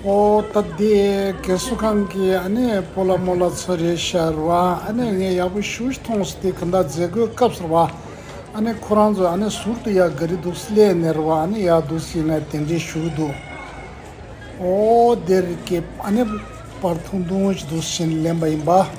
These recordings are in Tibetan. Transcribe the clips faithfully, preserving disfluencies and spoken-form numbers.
ཨོ་ད་དེ་རྒས་གསོ་ཁང་གི་ཨ་ནི་སྤོ་ལགས་རྨོ་ལགས་ཚོ་རེད་ཤག་ར་བ། ཨ་ནི་ངས་ཡག་པོ་ཞེ་པོ་ཅིག་མཐོང་སོང་། དེ་ག་འདྲ་མཛད་སྒོའི་སྐབས་སུ་ར་བ། ཨ་ནི་ཁོ་རང་ཚོ་ཨ་ནི་ཟུར་དུ་ཡ་ག་རེ་འདུག་སླེབས་ནས་ར་བ། ཨ་ནི་ཡག་འདུག་ཟེར་ནས་གདན་འདྲེན་ཞུ་གི་འདུག་ཨོ་དེར་སྐྱེས་ཨ་ནི་པར་ཐུང་ཐུང་ཞིག་འདུག་ཟེར་ནས་ལེན་པ་ཡིན་པ།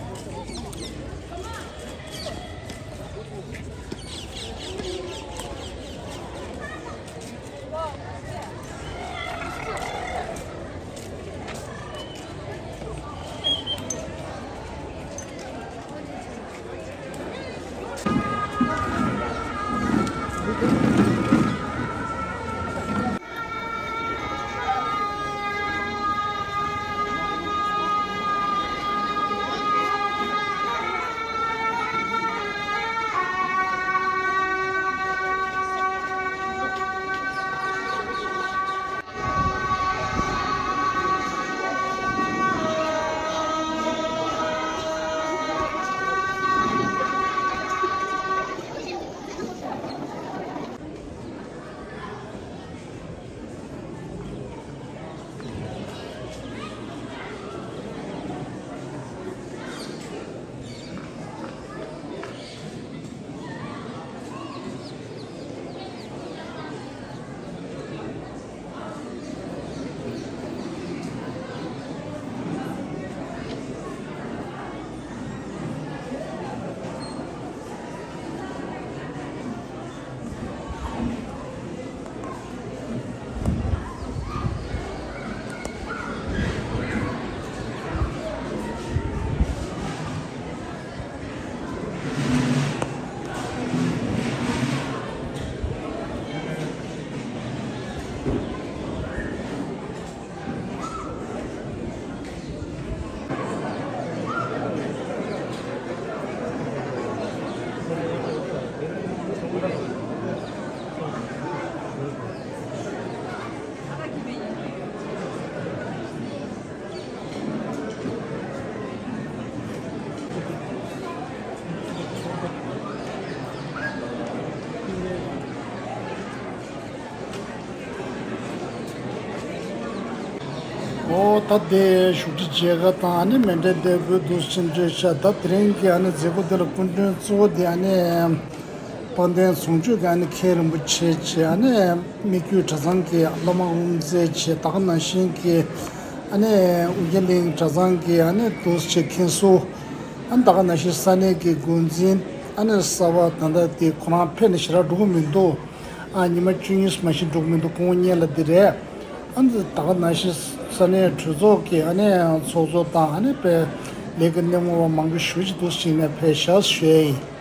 ཨོ་ད་དེ་བཞུགས་ཁྲི་མཇལ་ཁ་དང་ཨ་ནི་མཎྜལ་འདེབས་དགོས་འདུག་ཟེར་འདྲི་ཤག་ད་དེ་རིང་གི་ཨ་ནི་མཛད་སྒོ་འདི་ལ་སྐུ་མགྲོན་གཙོ་བོ་དེ་ཨ་ནི་དཔལ་ལྡན་ཟུང་ཆོས་ཀྱི་ཨ་ནི་མཁན་རིན་པོ་ཆེ་བྱས། ཨ་ནི་མི་བསྐྱོད་གྲྭ་ཚང་གི་བླ་མ་དབུ་མཛད་བྱས། ད་ག་ནང་བཞིན་གྱི་ཨ་ནི་ཨུ་རྒྱན་གླིང་གྲྭ་ཚང་གི་ཨ་ནི་འདུག་སེ་མཁན་ཟུར། ཨ་ནི་ད་ག་ནང་བཞིན་ས་གནས་ཀྱི་འགོ་འཛིན་ཨ་ནི་གསར་པ་ད་ལྟ་དེ་ཁོ་རང་ཕེབས་ནས་ཞེ་དྲག་འགྲོ་གི་མི་འདུག་ཨ་ཉི་མ་བཅུ་གཉིས་མ་གཏོགས་འགྲོ་གི་མི་འདུག་སྐུ་ངོ་གཉིས་ལ་འདི་རེད། ཨ་ནི་ད་ག་ནང་བཞིན་ས་གནས་གྲོས་ཚོགས་ཀྱི་ཨ་ནི་ཚོགས་གཙོ་དང་ཨ་ནི་དཔེ་ལས་ཀྱི་སྣེ་མོ་བ་མང་པོ་ཞེ་པོ་ཅིག་འདུག་སེ་ནས་ཕེབས་ཤག་ཞུ་ཡ་ཡིན།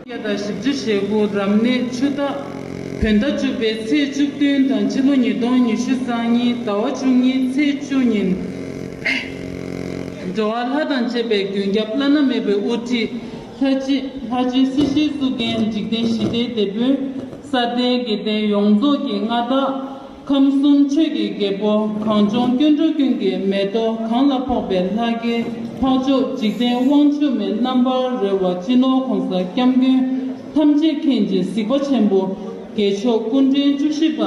བརྒྱ་དང་བཞི་བཅུ་ཞེ་དགུ་རབ་གནས་ཆུ་སྟག་བོད་ཟླ་བཅུ་པའི་ཚེས་བཅུ་བདུན་དང་ཕྱི་ལོ་ཉིས་སྟོང་ཉི་ཤུ་རྩ་གཉིས་ཟླ་བ་བཅུ་གཉིས་ཚེས་བཅུ་ཉིན། འགྲོ་བ་ལྷ་དང་བཅས་པའི་མགོན་སྐྱབས་བླ་ན་མེད་པའི་དབུ་ཁྲིད་ལྷ་རྗེ་ལྷ་རྗེ་སྲི་ཞུའི་གཙུག་རྒྱན་འཇིག་རྟེན་ཞི་བདེའི་དེད་དཔོན་ས་སྟེང་དགེ་ལྡན་ཡོངས་རྫོགས་ཀྱི་མངའ་བདག་ཁམས་གསུམ་ཆོས་ཀྱི་རྒྱལ་པོ་གངས་ལྗོངས་སྐྱེ་འགྲོ་ཀུན་གྱི་མེ་ཏོག་གང་ལ་ཕོག་པའི་ལྷ་སྐལ་འཕགས་མཆོག་འཇིག་རྟེན་དབང་ཕྱུག་མའི་རྣམ་པར་རོལ་བ་སྤྱི་ནོར་༸གོང་ས་༸སྐྱབས་མགོན་ཐམས་ཅད་མཁྱེན་ཅིང་གཟིགས་པ་ཆེན་པོ་དགེ་མཆོག་སྐུ་ཕྲེང་བཅུ་བཞི་པ་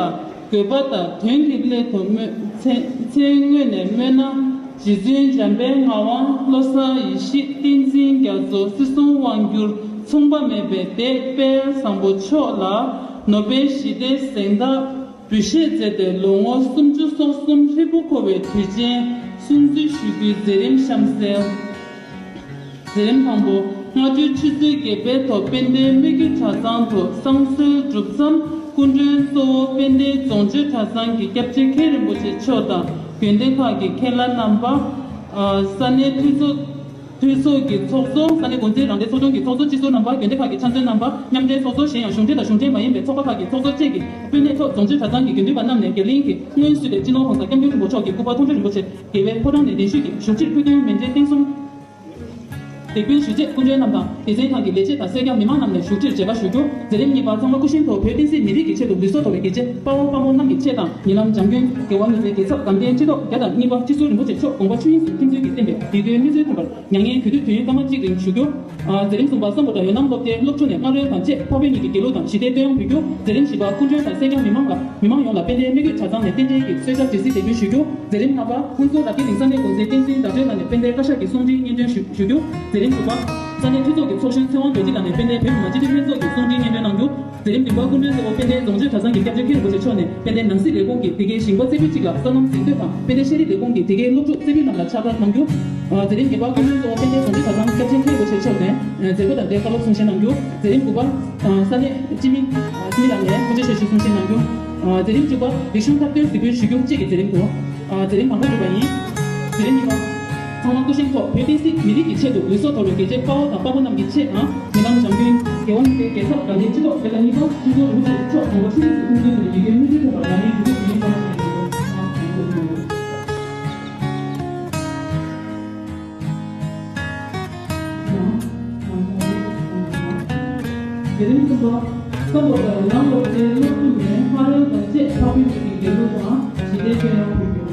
དགོས་པ་དང་དོན་གྱི་སླད་དུ་སྨོན་མཚན་མཚན་དངོས་ནས་སྨོས་ན། རྗེ་བཙུན་འཇམ་དཔལ་ངག་དབང་བློ་བཟང་ཡེ་ཤེས་བསྟན་འཛིན་རྒྱ་མཚོ་སྲིད་གསུམ་དབང་བསྒྱུར་མཚུངས་པ་མེད་པའི་སྡེ་དཔལ་བཟང་པོ་མཆོག་ལ་ནོ་བེལ་ཞི་བདེའི་གཟེངས་རྟགས་འབུལ་བཞེས་མཛད་དེ་ལོ་ངོ་སུམ་ཅུ་སོ་གསུམ་ཧྲིལ་པོ་འཁོར་བའི་དུས་ཆེན་སྲུང་བརྩི་ཞུ་རྒྱུའི་མཛད་རིམ་གཤམ་གསལ། མཛད་རིམ་དང་པོ། སྔ་དྲོའི་ཆུ་ཚོད་བརྒྱད་པའི་ཐོག་དཔལ་ལྡན་སྨད་རྒྱུད་གྲྭ་ཚང་དུ་བསང་གསོལ་གྲུབ་མཚམས་སྐུ་མགྲོན་གཙོ་བོ་དཔལ་ལྡན་རྫོང་ཆོས་གྲྭ་ཚང་གི་སྐྱབས་རྗེ་མཁན་རིན་པོ་ཆེ་མཆོག་དང་དགོན་སྡེ་ཁག་གི་མཁན་བླ་རྣམ་པ། ཨ། ས་གནས་འཐུས་ཚོགས་འཐུས་ཚོགས་ཀྱི་ཚོགས་གཙོ། ས་གནས་འགོ་འཛིན་རང་བདེན་ཚོགས་ཆུང་གི་ཚོགས་གཙོ། སྤྱི་ཟུར་རྣམ་པ། དགོན་སྡེ་ཁག་གི་ཕྱག་མཛོད་རྣམ་པ། མཉམ་འབྲེལ་ཚོགས་གཙོ། གཞན་ཡང་གཞུང་འབྲེལ་དང་གཞུང་འབྲེལ་མ་ཡིན་པའི་ཚོགས་པ་ཁག་གི་ཚོགས་གཙོ་བཅས་ཀྱིས་སྤུན་ནེ་ཐོག་རྫོང་ཆོས་གྲྭ་ཚང་གི་དགེ་འདུན་པ་རྣམས་ནས་རྒྱ་གླིང་གི་སྔོན་བསུས་ཏེ་སྤྱི་ནོར་༸གོང་ས་༸སྐྱབས་མགོན་ཆེན་པོ་མཆོག་གི་སྐུ་པར་མཐོང་གྲོལ་རིན་པོ་ཆེ་རྒྱལ་བའི་ཕོ་བྲང་ནས་གདན་ཞུས་ཀྱིས་བཞུགས་ཁྲིར་ཕུལ་དོན་མཎྜལ་རྟེན་གསུམ། འདེགས་འབུལ་ཞུ་ཆེད་སྐུ་མགྲོན་རྣམ་དང་སྡེ་ཚན་ཁག་གི་ལས་བྱེད་དང་སེར་སྐྱ་མི་མང་རྣམས་ནས་བཞུགས་ཁྲིར་མཇལ་ཁ་ཞུ་རྒྱུ། མཛད་རིམ་གཉིས་པ་ཚང་མ་སྐུ་གཞོགས་ཐོག་བོད་བསྟན་སྲིད་མི་རིགས་ཀྱི་ཆེད་དུ་ལུས་སྲོག་དོར་བའི་རྒྱལ་གཅེས་དཔའ་བོ་དཔའ་མོ་རྣམས་ཀྱི་ཆེད་དང་ཉེ་ལམ་འཇམ་མགོན་རྒྱལ་བ་དངོས་གྲུབ་པའི་རྒྱལ་ཚབ་དགའ་ལྡན་ཁྲི་ཐོག་བརྒྱ་དང་གཉིས་པ་སྤྱི་ཟུར་རིན་པོ་ཆེ་མཆོག་དགོངས་པ་ཆོས་དབྱིངས་སུ་ཁྲིམས་མཛོད་ཀྱིས་བསྟན་པའི་དེ་དུས་མི་ཚེའི་ཐོག་མར་མྱ་ངན་གུས་འདུད་དུས་ཡུན་སྐར་མ་གཅིག་རིང་ཞུ་རྒྱུ། མཛད་རིམ་གསུམ་པ་སམ་བྷོ་ཊ་འོད་སྣང་སློབ་གྲྭའི་སློབ་ཕྲུག་ནས་སྔ་རོལ་དང་བཅས་འཕགས་བོད་གཉིས་ཀྱི་དགེ་ལུགས་དང་ཞི་བདེའི་བསྟོད་དབྱངས་འབུལ་རྒྱུ། མཛད་རིམ་བཞི་པ་སྐུ་མགྲོན་དང་སེར་སྐྱ་མི་མང་ལ་མི་མང་ཡོངས་ལ་དཔལ་ལྡན་སྨད་རྒྱུད་གྲྭ་ཚང་ནས་རྟེན་འབྲེལ་གྱི་གསོལ་ཇ་སྦྱིན་སྲེག་དེ་འབུལ་ཞུ་རྒྱུ། མཛད་རིམ་ལྔ་པ་ཧུན་སུར་རབ་རྒྱས་གླིང་ས་གནས་འགོ་འཛིན་བསྟན་འཛིན་ཟླ་སྒྲོན་ལགས་ནས་དཔལ་ལྡན་བཀའ་ཤག་གི་གསུང་འཕྲིན་སྙན་སྒྲོན་ཞུ་ཞུ་རྒྱུ། མཛད་རིམ་དྲུག་པ། ས་གནས་འཐུས་ཚོགས་ཀྱི་ཚོགས་གཞོན་ཚེ་དབང་རྡོ་རྗེ་ལགས་ནས་དཔལ་ལྡན་བོད་མི་མང་སྤྱི་འཐུས་ལྷན་ཚོགས་ཀྱི་གསུང་འཕྲིན་སྙན་སྒྲོན་གནང་རྒྱུ། མཛད་རིམ་བདུན་པ་སྐུ་མགྲོན་གཙོ་བོ་དཔལ་ལྡན་རྫོང་ཆོས་གྲྭ་ཚང་གི་སྐྱབས་རྗེ་མཁན་རིན་པོ་ཆེ་མཆོག་ནས་དཔལ་ལྡན་ནང་སྲིད་ལས་ཁུངས་ཀྱི་དེ་གའི་ཞིང་པ་རྩེ་ཕུད་གཅིག་ལ་སོ་ནམ་གཟེངས་བསྟོད་དང་དཔལ་ལྡན་ཤེས་རིག་ལས་ཁུངས་ཀྱི་དེ་གའི་སློབ་ཕྲུག་རྩེ་ཕུད་རྣམས་ལ་ཕྱག་བཀར་གནང་རྒྱུ། མཛད་རིམ་བརྒྱད་པ་སྐུ་མགྲོན་གཙོ་བོ་དཔལ་ལྡན་རྫོང་ཆོས་གྲྭ་ཚང་སྐྱབས་རྗེ་མཁན་རིན་པོ་ཆེ་མཆོག་ནས་མཛད་སྒོ་དང་འབྲེལ་བཀའ་སློབ་གསུང་བཤད་གནང་རྒྱུ། མཛད་རིམ་དགུ་པ། ས་གནས་སྤྱི་མི་སྤྱི་མི་ལགས་ནས་སྐུ་ཕྱྭ་ཞབས་ཞུ་གསུང་བཤད་གནང་རྒྱུ། མཛད་རིམ་བཅུ་པ། རིག་གཞུང་ཁ་གཏད་གཟིགས་འབུལ་ཞུ་རྒྱུ་བཅས་ཀྱི་མཛད་རིམ་དགུ། མཛད་རིམ་དང་པོ་གྲུབ་པ་ཡིན། མཛད་རིམ་གཉིས་པ། ཚང་མ་སྐུ་གཞོགས་ཐོག་བོད་བསྟན་སྲིད་མི་རིགས་ཀྱི་ཆེད་དུ་ལུས་སྲོག་དོར་བའི་རྒྱལ་གཅེས་དཔའ་བོ་དང་དཔའ་མོ་རྣམས་ཀྱི་ཆེད་དང་། ཉེ་ལམ་འཇམ་མགོན་རྒྱལ་བ་དངོས་གྲུབ་པའི་རྒྱལ་ཚབ་དགའ་ལྡན་ཁྲི་ཐོག་བརྒྱ་དང་གཉིས་པ་སྤྱི་ཚོགས་རིན་པོ་ཆེ་མཆོག་དགོངས་པ་ཆོས་དབྱིངས་སུ་ཁྲིམས་མཛོད་དུ་ཡི་གེ་མིག་དཔེ་ཐོབ་པར་ང་ནི་གུས་འདུད་དུས་ཡུན་ཚང་ཞིང་ཡོད། མཛད་རིམ་གསུམ་པ། ས་འོག་དང་ནང་ལོགས་ཀྱི་སློབ་ཕྲུག་ནས་སྔ་རོལ་དང་བཅས་འཕགས་བོད་གཉིས་ཀྱི་དགེ་ལུགས་དང་ཞི་བདེའི་བསྟོད་དབྱངས་ཕུལ་རྒྱུ།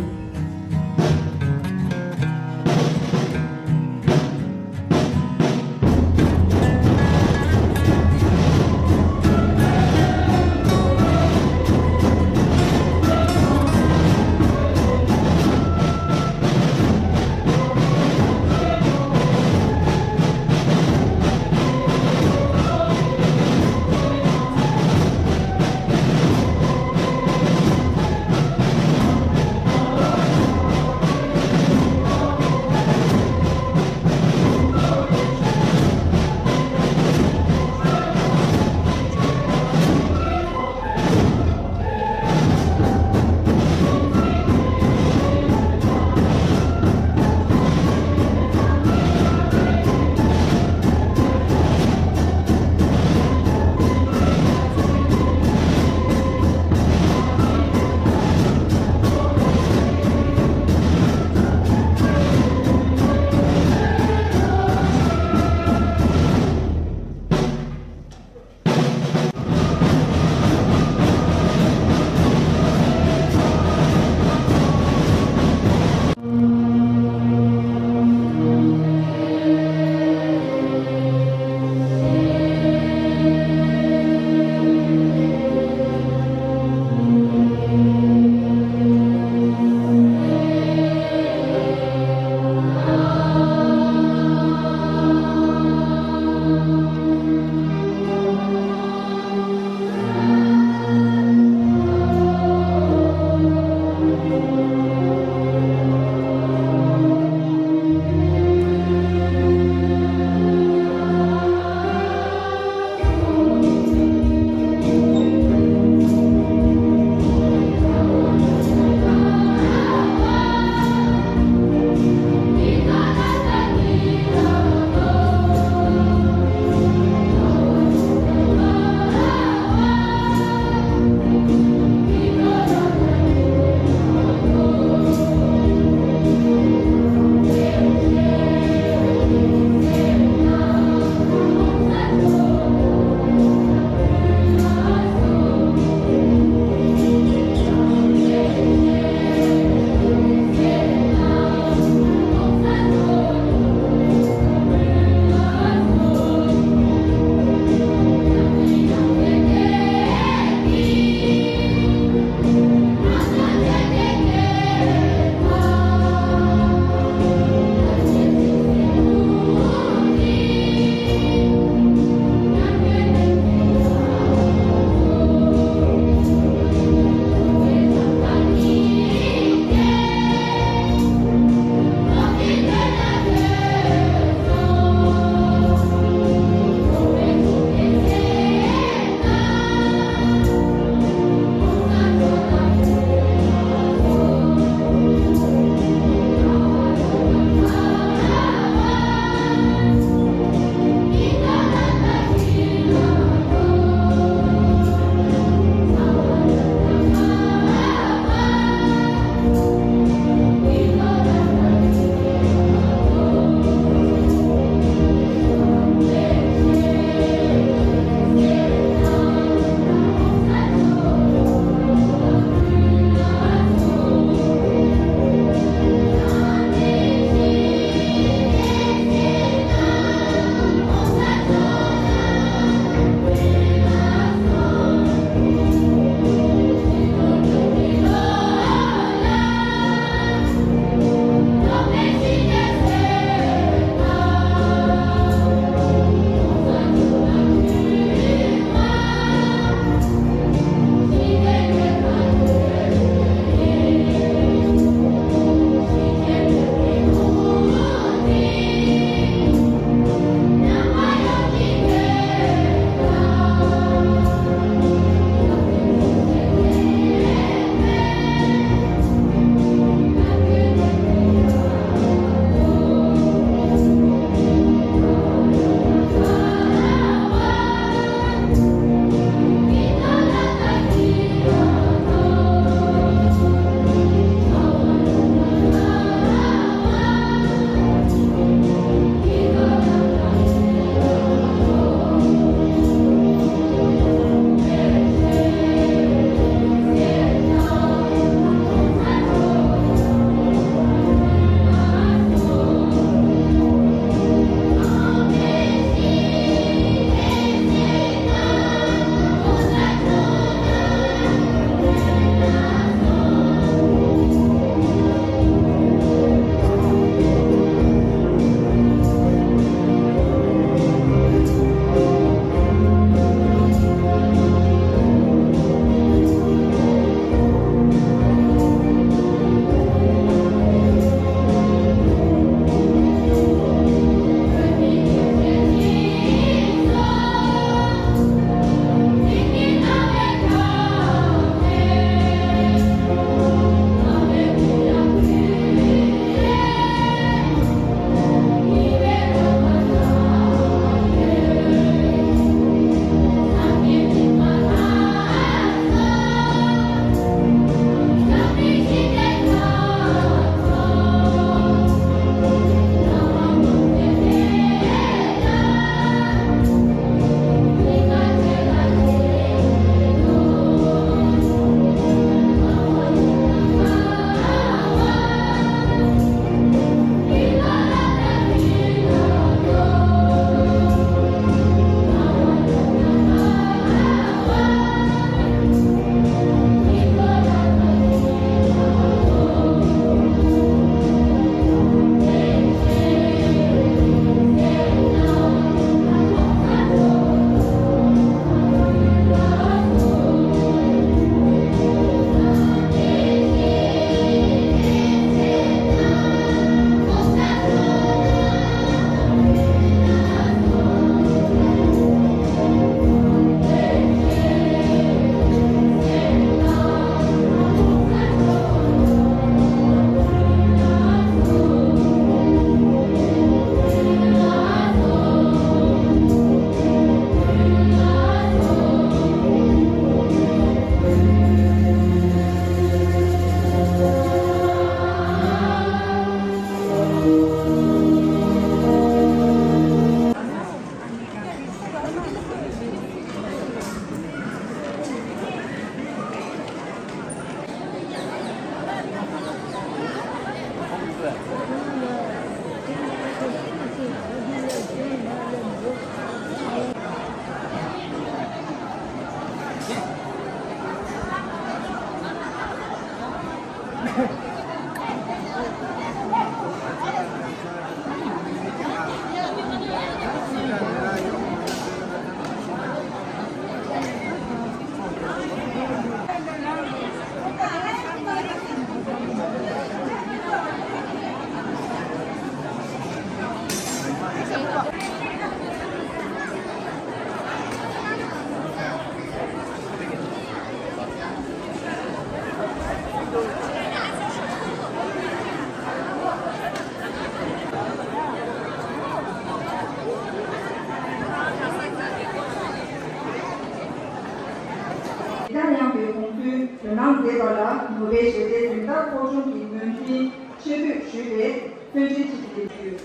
ཡང་ཡང་བའི་དགོངས་ཚུལ་དོན་གནང་མཛད་པ་ལ་ནོ་བེལ་ཞི་བདེའི་གཟེངས་རྟགས་ཚོགས་ཆུང་གི་མོས་མཐུན་ཆེ་བསྟོད་ཞུས་པའི་བརྩོན་འགྲུས་ཆེད་དུ་ཞུས།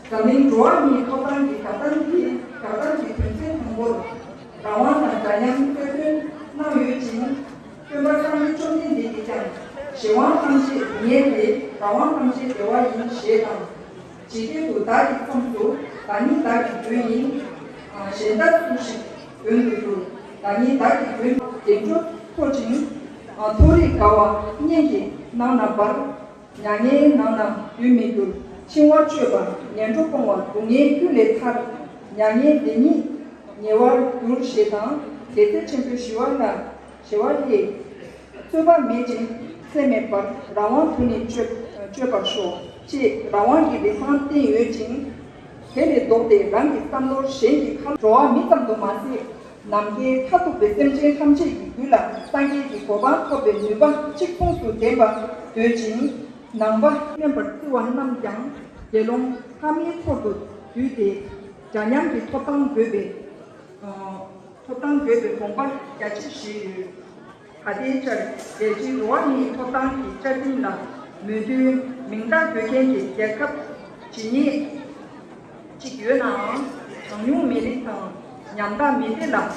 འཛམ་གླིང་འགྲོ་བ་མིའི་ཐོབ་ཐང་གི་བརྡ་སྟངས་འདི་བརྡ་སྟངས་ཀྱི་དོན་ཚན་དང་པོར་རང་དབང་དང་འདྲ་མཉམ་གསལ་སྟོན་གནང་ཡོད་ཅིང་། སྟོན་པ་སངས་རྒྱས་བཅོམ་ལྡན་འདས་ཀྱིས་ཀྱང་གཞན་དབང་ཐམས་ཅད་སྡུག་བསྔལ་ཏེ། རང་དབང་ཐམས་ཅད་བདེ་བ་ཡིན་ཞེས་དང་། ཇི་སྐད་དུ་བདག་གི་ཁམས་སུ་བདག་ཉིད་བདག་གི་མགོན་ཡིན། གཞན་དག་སུ་ཞིག་མགོན་དུ་འགྱུར། བདག་ཉིད་བདག་གི་མགོན། བདེ་མཆོག་མཐོ་ཞིང་མཐོ་རིས་དགའ་བ་སྙན་གྱི་ནང་ན་འབར། མྱ་ངན་ནང་ན་དུད་མི་འགྱུར། འཆིང་བ་གཅོད་པ་ངན་འགྲོ་སྤོང་བ་སྡུག་བསྔལ་ཀུན་ལས་ཐར། མྱ་ངན་འདས་ཉིད་ཉེ་བར་འགྱུར་ཞེས་དང་། རྒྱལ་སྲས་ཆེན་པོའི་ཞི་བ་ལྷ་ཞི་བ་ལྷས། རྩོད་པ་མེད་ཅིང་ཚད་མེད་པར་རང་དབང་དུ་ནི་སྤྱོད་སྤྱོད་པར་ཤོག་ཅེས་རང་དབང་གི་རིན་ཐང་བསྟན་ཡོད་ཅིང་། དེ་ལས་ལྡོག་སྟེ་རང་གི་བསམ་བློར་གཞན་གྱི་ཁ། འགྲོ་བ་མི་ཙམ་དུ་མ་ཟད། ནམ་མཁའི་མཐར་ཐུག་པའི་སེམས་ཅན་ཐམས་ཅད་ཀྱི་རྒྱུད་ལ་སངས་རྒྱས་ཀྱི་གོ་འཕང་ཐོབ་པའི་ནུས་པ་གཅིག་མཚུངས་སུ་ལྡན་པ་འདོད་ཅིང་། ནང་པ་སྨྱོན་པར་བརྩི་བ་རྣམས་ཀྱང་དགེ་སློང་ལྷ་མིའི་ཚོགས་སུ་འདུས་ཏེ། འདྲ་མཉམ་གྱི་ཐོབ་ཐང་དགོས་པའི་ཐོབ་ཐང་དགོས་པའི་དགོངས་པ་རྒྱ་ཆེར་བཞེས་ཡོད། ད་ལྟའི་ཆར་རྒྱལ་སྤྱིའི་འགྲོ་བ་མིའི་ཐོབ་ཐང་གི་བཅའ་ཁྲིམས་ལ་མོས་མཐུན་མིང་རྟགས་འབོད་མཁན་གྱི་རྒྱལ་ཁབ་ཇི་སྙེད་ཅིག་ཡོད་ནའང་། གྲངས་ཉུང་མི་རིགས་དང་ཉམ་ཐག་མི་སྡེ་ལ་ལྷ་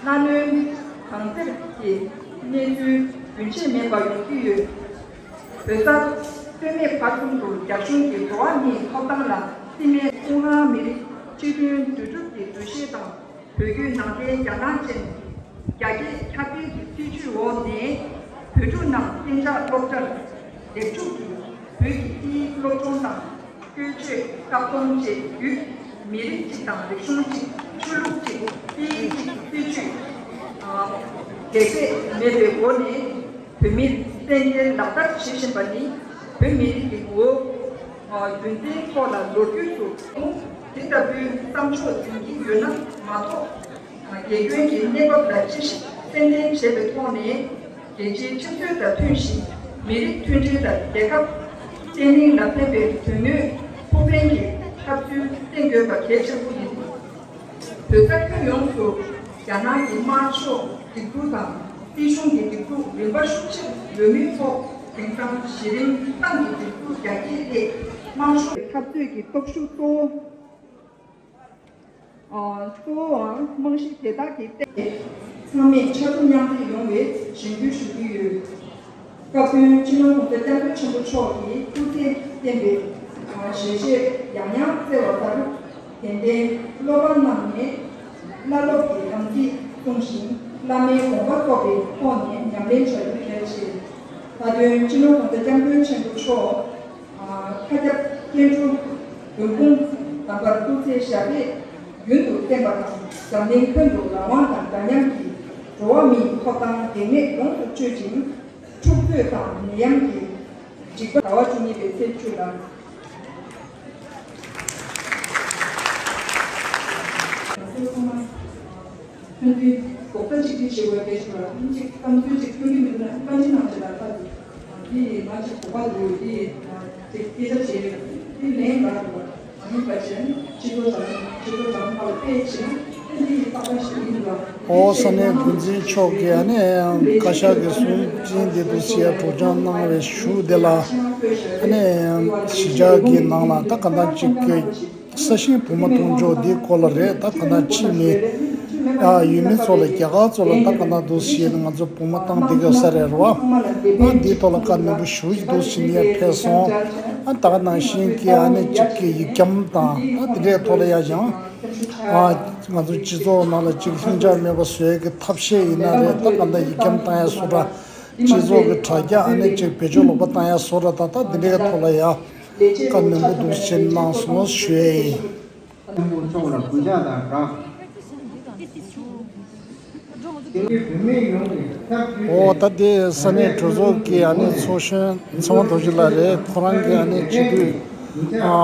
གནོན་གང་ཟེར་གྱི་གནས་ཚུལ་རྒྱུན་ཆད་མེད་པར་ཡོང་གི་ཡོད། བོད་ས་སྟོད་སྨད་བར་གསུམ་དུ་རྒྱ་གཞུང་གིས་འགྲོ་བ་མིའི་ཐོབ་ཐང་ལ་བརྩི་མེད། ཀྲུང་ཧྭ་མི་རིགས་སྤྱི་མཐུན་འདུས་གྲུབ་ཀྱི་འདུ་ཤེས་དང་། བོད་བརྒྱུད་ནང་བསྟན་རྒྱ་ནག་ཅན། རྒྱ་སྐད་ཁྱབ་སྤེལ་གྱི་སྲིད་བྱུས་འོག་ནས། བོད་ཕྲུག་རྣམས་གཏན་འཇགས་སློབ་གྲྭར་སླེབས་ཕྱོགས་ཀྱི་བོད་ཀྱི་སྐད་ཡིག་སློབ་སྦྱོང་དང་། བཀོལ་སྤྱོད་བཀག་སྡོམ་བཅས་བརྒྱུད། མི་རིགས་གཅིག་དང་རིག་གཞུང་གཅིག་ཆོས་ལུགས་གཅིག་སྐད་ཡིག་གཅིག་སྲིད་བྱུས་ལས་འབྲས་མེད་པའི་སྒོ་ནས། བོད་མིར་བཙན་འགེལ་ལག་བསྟར་བྱེད་བཞིན་པ་ནི། བོད་མི་རིགས་ཀྱི་ངོ་བོ་རྒྱུན་འཛིན་ཐོག་ལ་ལོ་རྒྱུས་སུ་འདི་ལྟ་བུའི་བསམ་ཕྱོགས་འཛིན་གྱི་ཡོད་ན་མ་གཏོགས། དགེ་སྐྱོན་གྱི་གནས་བབ་ལ་ཅི་ཞིག་སེམས་ལྡན་བྱས་པའི་ཐོག་ནས། རྒྱལ་སྤྱིའི་ཁྲིམས་སྲོལ་དང་མཐུན་ཞིང་། མི་རིགས་མཐུན་སྒྲིལ་དང་རྒྱལ་ཁབ་བརྟན་ལྷིང་ལ་ཕན་པའི་དོན་དངོས་ཕུགས་ཕན་གྱི་འཐབ་རྩོད་བརྟན་དགོས་པ་གལ་ཆེན་པོ་ཡིན། བོད་ས་ཁྱོན་ཡོངས་སུ་རྒྱ་ནག་གི་དམར་ཤོག་སྒྲིག་འཛུགས་དང་སྲིད་གཞུང་གི་སྒྲིག་འཛུགས་རིམ་པ་ཤུགས་ཆེར་ཡོད་མུས་ཐོག། དེང་སང་གཞི་རིམ་ཏང་གི་སྒྲིག་འཛུགས་རྒྱ་སྐྱེད་ཐད་དམར་ཤོག་འཐབ་རྩོད་ཀྱི་སྟོབས་ཤུགས་གཙོ་བོ། གཙོ་བོའང་རྨང་གཞི་དེ་དག་གི་སྟེང་ཚང་མས་ཕྱར་གྲུ་མཉམ་འདེགས་ཡོང་བའི་གཞེན་སྐུལ་ཞུ་གི་ཡོད། སྐབས་དོན་སྤྱི་ནོར་༸གོང་ས་༸སྐྱབས་མགོན་ཆེན་པོ་མཆོག་གིས་སྐུ་ཚེ་བརྟན་པའི་ཞལ་བཞེས་ཡང་ཡང་བསྩལ་བ་ལྟར། དད་ལྡན་སློབ་པ་རྣམས་ནས་བླ་སློབ་ཀྱི་དམ་ཚིག་བསྲུང་ཞིང་། བླ་མའི་དགོངས་པ་རྟོགས་པའི་ཐོག་ནས་ཉམས་ལེན་བྱ་རྒྱུ་གལ་ཆེ། མཐའ་དོན་སྤྱི་ནོར་༸གོང་ས་༸སྐྱབས་མགོན་ཆེན་པོ་མཆོག་མཁའ་ཁྱབ་སྐྱེ་འགྲོ་བདུན་གོང་དམ་པར་སྐུ་ཚེ་ཞབས་པད་རྒྱུན་དུ་བརྟན་པ་དང་། འཛམ་གླིང་ཁྱོན་དུ་རང་དབང་དང་འདྲ་མཉམ་གྱི་འགྲོ་བ་མིའི་ཐོབ་ཐང་འགན་ལེགས་ཡོངས་སུ་སྤྱོད་ཅིང་། འཁྲུག་རྩོད་དང་ནད་ཡམས་ཀྱི་འཇིགས་པ། ཟླ་བ་བཅུ་གཉིས་པའི་ཚེས་བཅུ་ལ། ཐོན་དུས་རྡོག་རྩ་གཅིག་སྒྲིལ་བྱེད་དགོས་པའི་སྐད་ཆ་ལ་ཨང་གཅིག་བསམ་ཚུལ་གཅིག་མཐུན་གྱི་མི་འདུག་ན་བཀའ་འདྲི་གནང་བྱས་ལ་ལྟ་འདུག་འདི་ང་གཅིག་གོ་བ་འདུག་འདི་ང་གཅིག་སྐད་ཆ་བྱས་ཡོད། འདི་ལན་འགའ་འདུག་ང་གཉིས་པ་བྱས་ནས་སྤྱི་ཚོགས་དྲ་ལམ་སྤྱི་ཚོགས་དྲ་ལམ་ཁག་ལ་སྤེལ་བྱས་ན་འདི་ཡི་རྟག་པར་ཞིག་ཡིན་འདུག་ཨོ་ས་གནས་འགོ་འཛིན་མཆོག་གིས་ཨ་ནི་བཀའ་ཤག་གི་གསུང་འཕྲིན་འདི་དུ་ཞེས་སྒྲོག་སྦྱང་གནང་བའི་གཞུག་དེ་ལ་ཨ་ནི་གཞིས་ཆགས་ཀྱི་ནང་ལ་ད་ག་འདྲ་ཅིག་གི་ས་ཞིང་བུ་མོ་མཐོང་ཕྱོགས་འདིའི་སྐོར་ལ་རེད། ད་ག་ན་ཅི་མེད། ཡུལ་མི་ཚོ་ལ་རྒྱ་གར་ཚོ་ལ་ད་ག་ན་འདུག་ཞེས་ང་ཚོ་བུ་མོ་བཏང་བསྡད་དགོས་ས་རེད་རོ། ཨ་འདིའི་ཐོག་ལ་བཀའ་ནན་པོ་ཞུ་ཡི་འདུག་ཞེས་ནས་ཕེབས་སོང་། ཨ་ད་ག་ནང་བཞིན་གྱི་ཨ་ནི་གཅིག་གི་ཡིག་སྐྱམ་དང་ཨ་དེ་འདྲའི་ཐོག་ལ་ཡ་ཡང་ཨ་ང་ཚོ་སྤྱི་ཚོགས་ནང་ལ་གཅིག་ལྷིང་འཇགས་མེད་པ་བཟོ་ཡ་གི་ཐབས་ཤེས་ཡིན་ན་རེད། ད་ག་ད་ཡིག་སྐྱམ་བཏང་ཡ་བཟོ་འདྲ་སྤྱི་ཚོགས་ཀྱི་དྲ་རྒྱ་ཨ་ནི་གཅིག་བེད་སྤྱོད་ལོག་པ་བཏང་ཡ་བཟོ་འདྲ་དང་ད་དེ་འདྲའི་ཐོག་ལ་ཡ་བཀའ་ནན་པོ་འདུག་ཞེས་གནང་སོང་ཞུ་ཡ་ཡིན། ཕུལ་བ་ལ་གུས་ཕྱག་དང་སྦྲགས། དེང་གི་བོད་མི་ཡོངས་ཀྱི་ཚབ་ཞུས་ཏེ། འོ་ད་དེ་ས་གནས་གྲོས་ཚོགས་ཀྱི་ཨ་ནི་ཚོགས་གཞོན་ཚེ་དབང་རྡོ་རྗེ་ལགས་རེད། ཁོ་རང་གི་ཨ་ནི་སྤྱི་འཐུས་ཨ་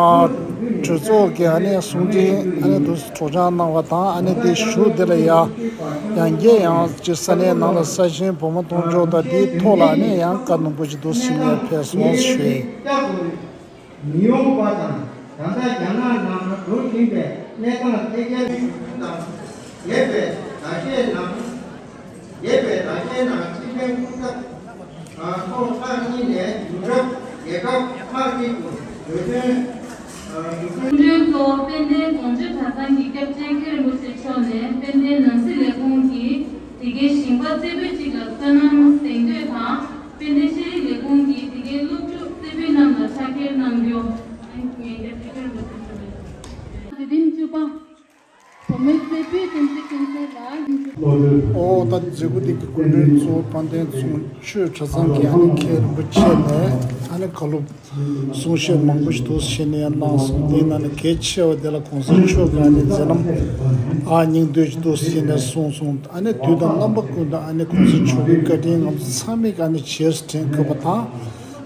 གྲོས་ཚོགས་ཀྱི་ཨ་ནི་གསུང་འཕྲིན་ཨ་ནི་དུ་སྒྲོག་སྦྱང་གནང་བ་དང་ཨ་ནི་དེ་ཞུ་དེ་ལ་ཡ་ཡང་བསྐྱར་ཡང་སྤྱི་ས་གནས་ནང་ལ་ས་ཞིང་བོད་མོ་གཏོང་ཕྱོགས་དང་དེའི་ཐོག་ལ་ཨ་ནི་ཡང་བཀའ་གནང་པོ་ཞིག་འདུག་ཟིན་ནས་ཕེབས་སོང་ཞུས། མི་ཡོང་བ་དང་ད་ལྟ་རྒྱ་ནག་ནང་འགྲོ་བཞིན་པའི་གནས་སྟངས་འཕེལ་རྒྱས་དང་རྒྱས་པའི་ཟླ་ཤས་ནང་རྒྱས་པའི་ཟླ་ཤས་ནང་སྤྱི་ཕན་སྐུ་ཚབ་ཨ་ཁོང་ཁག་གཉིས་ནས་ཡུ་རོབ་རྒྱལ་ཁབ་ཁག་ཅིག་ཏུ་བོད་དོན་ཨ་ཡུ་སྐུ་མགྲོན་གཙོ་བོ་དཔལ་ལྡན་ཀོང་ཇོ་གྲྭ་ཚང་གི་སྐྱབས་རྗེ་མཁན་རིན་པོ་ཆེ་མཆོག་ནས་དཔལ་ལྡན་ནང་སྲིད་ལས་ཁུངས་ཀྱི་དེ་གའི་ཞིང་པ་རྩེ་ཕུད་ཅིག་ལ་སོ་ནམ་གཟེངས་བསྟོད་དང་། དཔལ་ལྡན་ཤེས་རིག་ལས་ཁུངས་ཀྱིས་དེ་གའི་སློབ་ཕྲུག་རྩེ་ཕུད་རྣམས་ལ་ཕྱག་འཁྱེར་གནང་རྒྱུ། ཨ་ནི་ངས་སྐྱབས་རྗེ་མཁན་རིན་པོ་ཆེ་མཆོག་ལ། དེ་རིང་བཅུ་པ། བུ་མོའི་རྩེ་ཕུད་བསྟན་འཛིན་ཀུན་གསལ་ལགས། ཨོ་ད་མཛད་སྒོ་འདི་གི་སྐུ་མགྲོན་གཙོ་བོ་དཔལ་ལྡན་གསུང་ཆོས་གྲྭ་ཚང་གི་ཨ་ནི་མཁན་རིན་པོ་ཆེ་ནས་ཨ་ནི་བཀའ་སློབ་གསུང་བཤད་མང་པོ་ཞིག་འདུག་བྱས་ནས་གནང་སོང་། དེའི་ནང་ནས་གལ་ཆེ་བ་དེ་ལ་གོང་ས་མཆོག་གི་ཨ་ནི་མཛད་རྣམ་ཨ་སྙིང་བསྡུས་ཤིག་འདུག་བྱས་ནས་གསུངས་སོང་། ཨ་ནི་དུས་དང་རྣམ་པ་ཀུན་ཏུ་ཨ་ནི་གོང་ས་མཆོག་གི་བཀའ་དྲིན་ང་ཚོ་ཚང་མས་ཨ་ནི་བྱས་སུ་དྲན་དགོས་པ་དང་།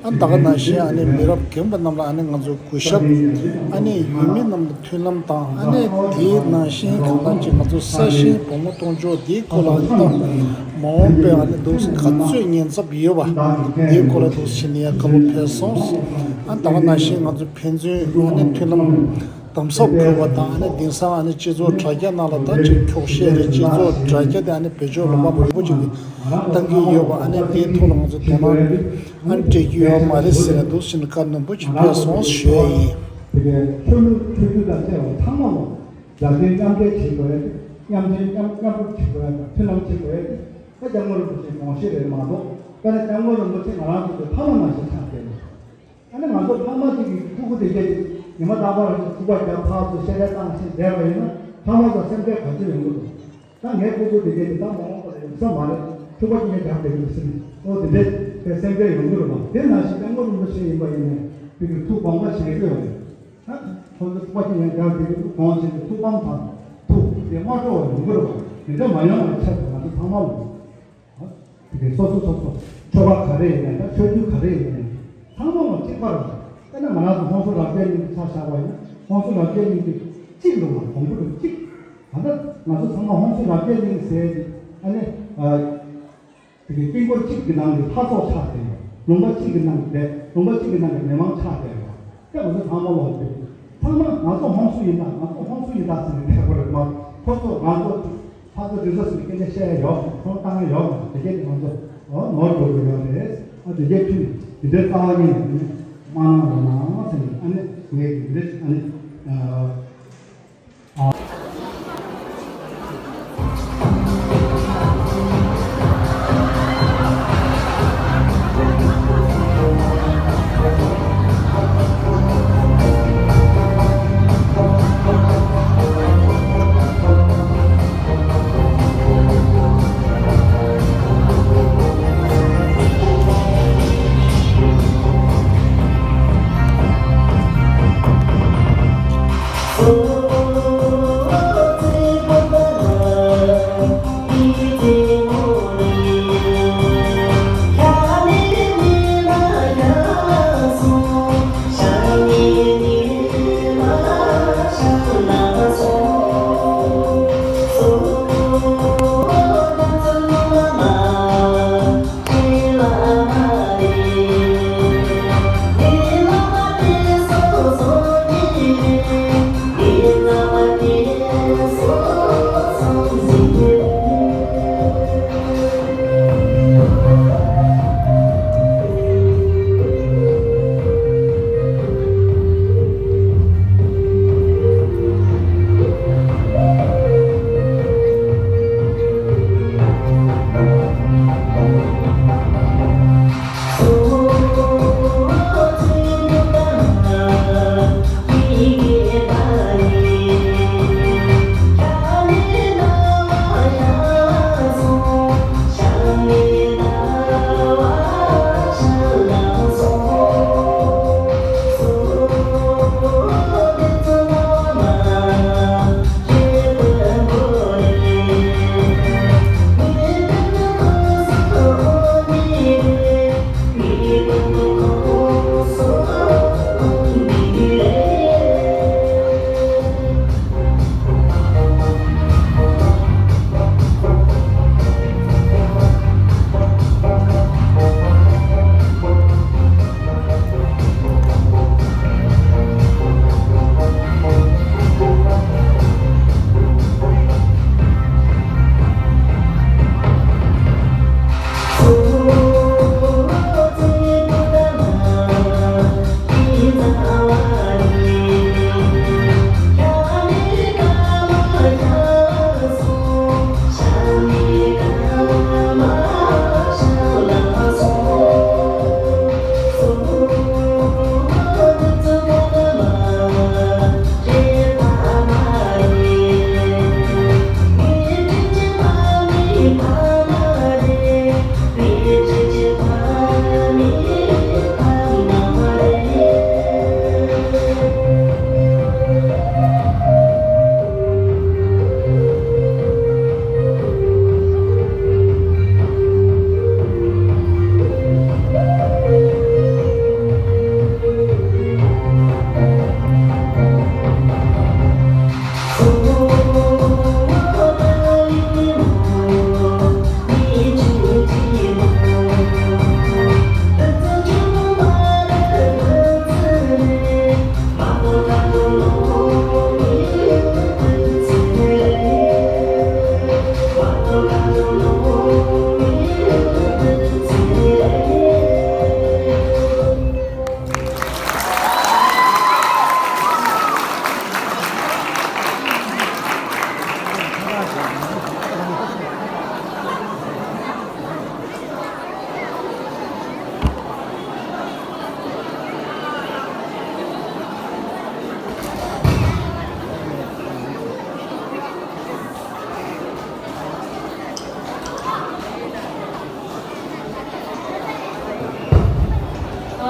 ཨ་ད་ག་ནང་བཞིན་ཨ་ནི་མི་རབས་རྒན་པ་རྣམས་ལ་ཨ་ནི་ང་ཚོ་གུས་ཞབས། ཨ་ནི་ཡུལ་མི་རྣམས་ལ་མཐུན་ལམ་དང་ཨ་ནི་དེའི་ནང་བཞིན་གང་ལྟར་གྱི་ང་ཚོ་ས་ཞིང་བོད་མོ་གཏོང་ཕྱོགས་དེའི་སྐོར་ལ་ཨ་ནི་ད་མ་འོངས་པའི་ཨ་ནི་འདུག་ག་ཚོད་ཉེན་ཚབས་ཡོད་པ་དེའི་སྐོར་ལ་འདུག་ཕྱིན་ནས་བཀའ་སློབ་ཕེབས་སོང་། ཨ་ད་ག་ནང་བཞིན་ང་ཚོ་ཕན་ཚུན་ཨ་ནི་མཐུན་ལམ་དམ་ཟབ་དགོས་པ་དང་ཨ་ནི་དེང་སང་ཨ་ནི་སྤྱི་ཚོགས་དྲ་རྒྱ་ནང་ལ་ད་ཅིག་འཁྱོག་བཤད་རེད། སྤྱི་ཚོགས་དྲ་རྒྱ་དེ་ཨ་ནི་བེད་སྤྱོད་ལོག་པ་མང་པོ་ཅིག་གིས་བཏང་གི་ཡོད་པ་ཨ་ནི་དེའི་ཐོག་ལ་ང་ཚོ་དོ་སྣང་ཨ་ནི་སྤྲད་རྒྱུ་ཡོད་མ་རེད་ཟེར་ནས་འདུག་ཕྱིན་བཀའ་གནང་པོ་ཅིག་ཕེབས་སོང་ཞུ་ཡ་ཡིན། དེ་གའི་ཆོས་ལུགས་ཆོས་བརྒྱུད་དང་བཅས་པ་ཚང་མ་ལ་མཛའ་མཐུན་མཉམ་འབྲེལ་བྱེད་དགོས་ཡ། མཉམ་འབྲེལ་མཉམ་མཉམ་རུབ་བྱེད་དགོས་ཡ། མཐུན་ལམ་བྱེད་དགོས་ཡ། ད་སྐྱབས་མགོན་རིན་པོ་ཆེའི་དགོངས་གཞི་རེད་མ་གཏོགས་དཔེར་ན་སྐྱབས་མགོན་རིན་པོ་ཆེ་ང་རང་ཚོ་གི་ཕ་མ་ནང་བཞིན་ཆགས་བསྡད་ཡོད། ཨ་ནི་ང་ཚོ་ཕ་མ་གཅིག་གིས་ཕྲུ་གུ་དེ་གས་ཉི་མ་རྟག་པར་ཕྲུ་གུ་རྒྱབ་ཕར་ཚུར་བཤད་རེས་བཏང་བཞིན་བསྡད་པ་ཡིན་ན་ཕ་མ་ཚོ་སེམས་ཁྲལ་ག་ཚོད་ཡོང་གི་འདུག་ད་ངའི་ཕྲུ་གུ་དེ་གས་ཀྱི་ད་མ་འོངས་པ་ལ་ཡོང་ས་མ་རེད། ཕྲུ་གུ་གཅིག་ནས་རྒྱབ་བསྡད་ཀྱི་འདུག་ཟེར་ནས་ཨོ་དེ་འདྲས་དེ་སེམས་ཁྲལ་ཡོང་གི་རེད་པ། དེ་ནང་བཞིན་སྐྱབས་མགོན་རིན་པོ་ཆེ་ཡིན་པ་ཡིན་ནས་ཁྱོད་ཀྱི་ཐུགས་དགོངས་པ་བཞེས་ཀྱི་ཡོད་རེད། ད་ཁོང་ཚོ་ཕྲུ་གུ་གཅིག་ནས་རྒྱབ་བསྡད་ཀྱི་འདུག་དགོངས་བཞེས་ཀྱི་ཐུགས་ཕམ་དང་ཐུགས་དེ་མ་སྤྲོ་བ་ཡོང་གི་རེད་པ། དེ་འདྲ་མ་ཡོང་བའི་ཆེད་དུ་ང་ཚོ་ཚང་མ་ལ། དེ་གའི་སོ་སོ་སོ་སོ་ཆོ་ག་ག་རེ་ཡིན་ནའི་ད་ཆོས་བརྒྱུད་ག་རེ་ཡིན་ནའི་ཚང་མ་ལ་གཅིག་པ་རེད། དཔེར་ན་ང་རང་ཚོ་ཧོན་སུར་རབ་རྒྱས་གླིང་གི་ཆ་བཞག་པ་ཡིན་ན་ཧོན་སུར་རབ་རྒྱས་གླིང་གི་གཅིག་འདུག་བ། གོང་བུ་རུ་གཅིག་ད་ལྟ་ང་ཚོ་ཚང་མ་ཧོན་སུར་རབ་རྒྱས་གླིང་ཟེར་ཏེ་ཨ་ནི་དེ་གའི་དཀྱིལ་འཁོར་གཅིག་གི་ནང་གི་ལྷ་ཚོགས་ཆགས་བསྡད་ཡོད། ལུང་པ་གཅིག་གི་ནང་གི་ལུང་པ་གཅིག་གི་ནང་གི་མི་མང་ཆགས་བསྡད་ཡོད། དེ་ང་ཚོ་ཚང་མ་ལོག་དེ་ཚང་མ་ང་ཚོ་ཧོན་སུར་ཡིན་ད་ང་ཚོ་ཧོན་སུར་ཡིན་ད་ཟེར་ནས་ཕེབས་པ་རེད་མ། ཁོ་ཚོ་ང་ཚོ་ཕར་ཚུར་རེས་གཟའ་སུ་སྐད་ཆ་བཤད་ཡ་ཡོད་མ་རེད། ཁོང་བཏང་ཡ་ཡོད་མ་རེད། དེ་གས་དེ་ང་ཚོ་ནོར་འགྲོ་གི་ཡོད་རེད། ཨ་དེ་གས་ཁྱོད་དེ་འདྲའི་རྩ་བ་ཉིད་ནས་མ་གནང་རོགས་གནང་ཟེར་ནས་ཨ་ནི་ངས་དེ་འདྲའི་ཨ་ནི།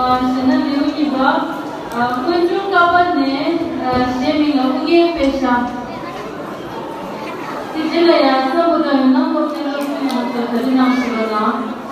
གཞས་སྣ་ལེའུ་གཉིས་པ། ཀུན་འབྱུང་ཀ་པ་ནས་གཞས་མིང་ལ་ཨུ་རྒྱན་པད་ཤག་དེ་རྗེས་ལ་ཡང་སམ་བྷོ་ཊ་ཡོད་ན་སློབ་ཚན་སློབ་ཚན་ཡོངས་ལ་གྲ་སྒྲིག་གནང་ཞུ་བ་དང་།